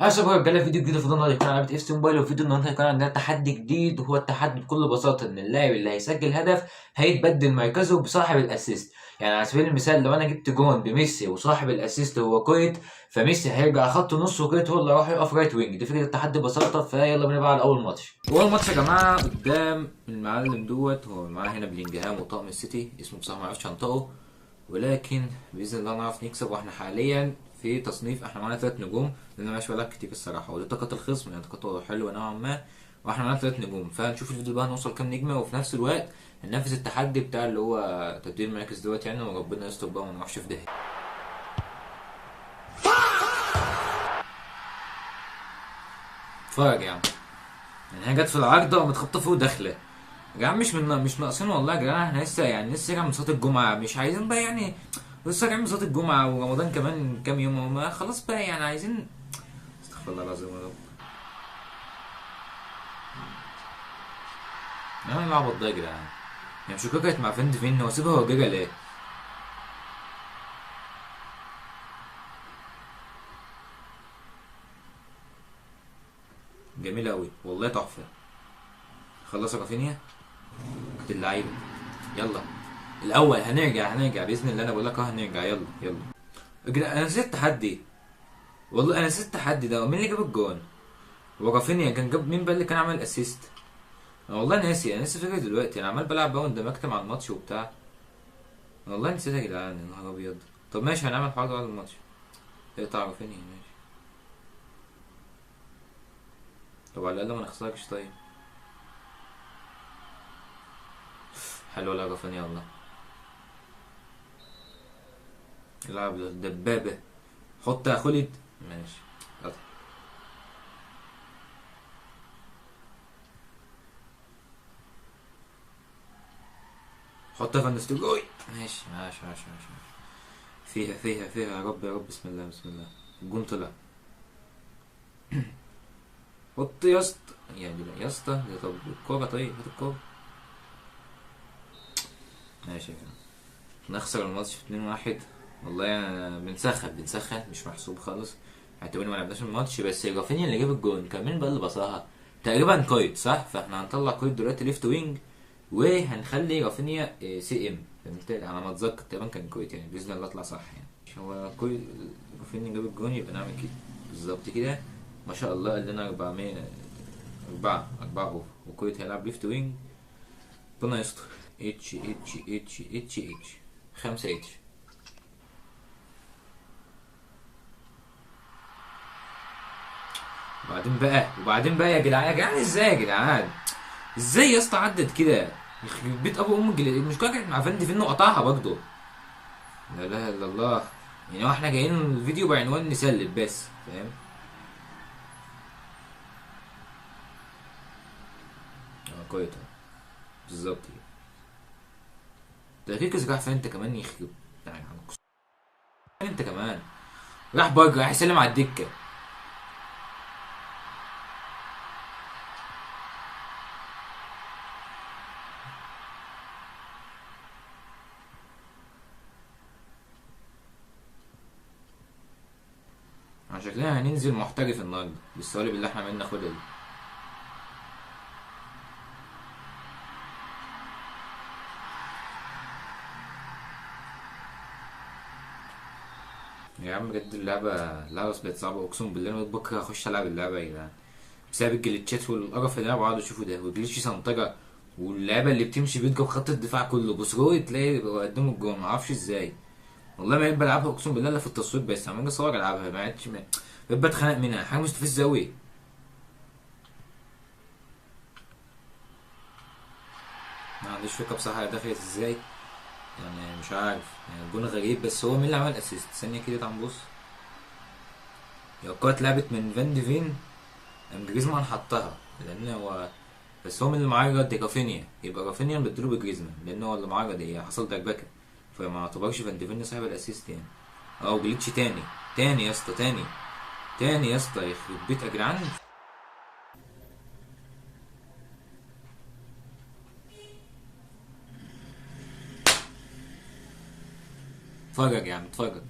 يا شباب رجاله، فيديو جديد في النهارده هيكون على لعبه FC Mobile. وفيديو النهارده هيكون عندنا تحدي جديد، وهو التحدي بكل بساطة ان اللاعب اللي هيسجل هدف هيتبدل مركزه بصاحب ال assist. يعني على سبيل المثال لو انا جبت جون بميسي وصاحب ال assist هو كويت، فميسي هيرجع خط نص وكويت هو اللي راح يقف right wing. دي فكرة التحدي ببساطة. فيلا بينا بقى على اول ماتش. اول ماتش يا جماعة قدام المعلم دوت، هو معاه هنا بلينجهام وطقم السيتي، اسمه بصراحة ما اعرفش انطقه، ولكن باذن الله نعرف نكسب. واحنا حاليا في تصنيف احنا معانا 3 نجوم، لان انا مش بلعب كتير الصراحة، ودي طاقة الخصم يعني طاقته حلوة نوعا ما، واحنا معانا 3 نجوم. فهنشوف الفيديو بقى هنوصل كام نجمه، وفي نفس الوقت هننفذ التحدي بتاع اللي هو تبديل المراكز دوت يعني، وربنا يستر بقى وما نروحش في داهية. اتفرج يا عم، يعني هي جت في العارضة ومتخبطه فوق داخله يا جدعان. مش ناقصين والله يا جدعان، احنا لسه يعني لسه راجع من صلاة الجمعة، مش عايزين بقى يعني لسه راجعين من صلاة الجمعة ورمضان كمان كام يوم وما خلاص بقى يعني عايزين، استغفر الله العظيم يا رب. انا العبط ده يا جدعان، يعني مش كانت مع فند فين هو سيبها وجاجة ليه؟ جميلة أوي والله تحفة. خلص رافينيا اللعيبة، يلا الأول هنرجع بإذن الله. أنا بقول لك أهو هنرجع، يلا يلا. أنا نسيت التحدي والله، أنا نسيت التحدي ده. مين اللي جاب الجون؟ ورافينيا كان جاب مين بقى اللي كان عمل assist؟ أنا والله ناسي، أنا لسه فاكر دلوقتي، أنا عمال بلعب بقى واندمجت مع الماتش وبتاع، أنا والله نسيت يا جدعان، يا نهار أبيض. طب ماشي هنعمل حاجة بعد الماتش. اقطع رافينيا ماشي، طب على الأقل ما نخسرش. طيب حلو لا رافينيا والله، العب دبابة، حط يا خالد ماشي. قطع. حط يا فان ماشي ماشي ماشي ماشي. فيها فيها فيها يا رب يا رب، بسم الله بسم الله. الجون طلع. حط يا اسطى يعني يا اسطى، طب الكورة، طيب هات الكورة ماشي يا جماعة. نخسر الماتش في 2-1 والله يعني بنسخن مش محسوب خالص، اعتبرنا ما لعبناش الماتش. بس رافينيا اللي جاب الجون كان مين بقى اللي بصاها؟ تقريبا كويت صح؟ فاحنا هنطلع كويت دلوقتي left wing، وهنخلي رافينيا CM، على ما اتذكر تقريبا كان كويت يعني، باذن الله اطلع صح يعني. هو كويت رافينيا جاب الجون يبقى نعمل كده بالظبط كده ما شاء الله. قال لنا 400 4 over، وكويت هيلعب left wing، ربنا يستر. اتش اتش اتش اتش اتش 5 اتش. وبعدين بقى يا جدعان، يا جدعان ازاي يا جدعان، ازاي يا اسطى عدت كده؟ يخرب بيت ابو ام المشكلة كانت مع فند فين وقطعها برضه. لا اله الا الله، يعني هو احنا جايين الفيديو بعنوان نسلب بس، فاهم؟ كويس بالظبط كده. ده كيكس راح فين انت كمان؟ يخرب يعني انت كمان راح بره، راح يسلم على الدكة. شكلنا هننزل محترف النهارده بالسوالب اللي احنا عمالين ناخدها دي. يا عم بجد اللعبة بقت صعبة، اقسم بالله انا بكره اخش العب اللعبة يا جدعان بسبب الجليتشات والقرف اللي انا بقعد اشوفه ده، و glitch سنتجه، واللعبة اللي بتمشي بيضرب خط الدفاع كله بسرعة تلاقي قدامه الجون، معرفش ازاي والله. ما بقيت بلعبها اقسم بالله الا في التصوير بس، عمال اصور العبها ما عادش، بقيت بتخنق منها، حاجة مستفزة قوي. ما عنديش فكرة بصراحة هي دخلت ازاي يعني، مش عارف يعني، الجون غريب. بس هو مين اللي عمل assist؟ ثانية كده تعال نبص. يا الكورة اتلعبت من فان دي فين، قام جريزمان حطها، لان هو بس هو مين اللي معاه دي؟ رافينيا، يبقى رافينيا اللي بديله بجريزمان لان هو اللي معاه دي، حصل دربكه، فما اعتبرش فان دي فين صاحب ال assist يعني. glitch تاني تاني يا اسطى، تاني تاني يا اسطى، يخرب بيت يا جدعان. اتفرج يا عم اتفرج،